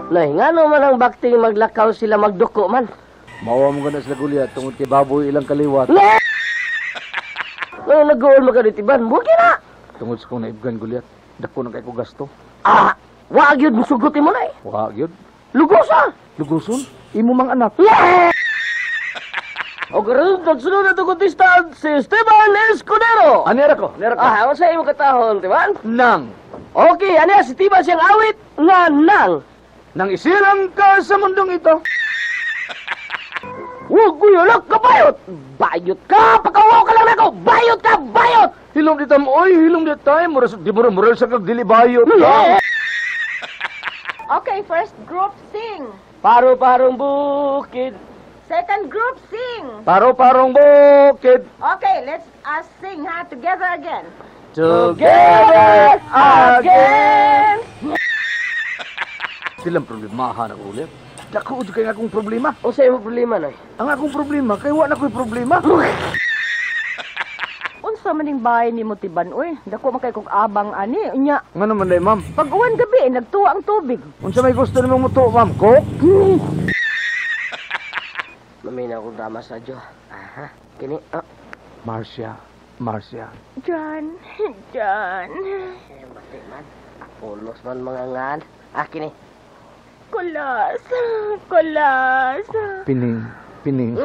Nay, ngano man ang bakting maglakaw sila magduko man? Mawa mo gana sila, Gulyat, tungod kay baboy ilang kaliwat. Ngayon nag-uol mo ka dito, Tiban, buki na! Tungod sa kong naibgan, Gulyat. Dako na kay ko gasto. Ah, wag yun, musugutin mo na eh. Wa gyud. Lugosa! Lugoson, imo mang anak. O karon pagsunod na itong kontestant, si Esteban Escudero! Anera ko, anera ko. Ah, sa imo katahon, Tiban? Nang Okay, ano si Tiban siyang awit nga nang. Nang isilang ka sa mundong ito. Huwag ko yun, kabayot! Bayot ka! Pakawaw ka lang ako! Bayot ka! Bayot! Hilom di tam, oy, hilom di tayo. Mura, di mo moral sa kag dili bayot ka. Okay, first group, sing. Paro-parong bukid. Second group, sing. Paro-parong bukid. Okay, let's us sing ha together again. Together again! Silang problemahan ang ulit. Dako jud kay akong problema. O sa imo problema, Nay? Ang akong problema kay wa na ko'y problema. Unsa man ning bahay nimo, Tiban, oy? Dako man kay kog abang ani. Unya, Ngano man day, ma'am? pag uwan gabi eh, nagtuwa ang tubig. Unsa may gusto nimong mutuo, ma'am? Coke? Mamina akong drama sa radyo. Aha. Kini, ah. Marcia, Marcia. John, John. Eh, bati man. Ulos man mga ngan. Ah, kini. Kulas, kulas. Pining, pining.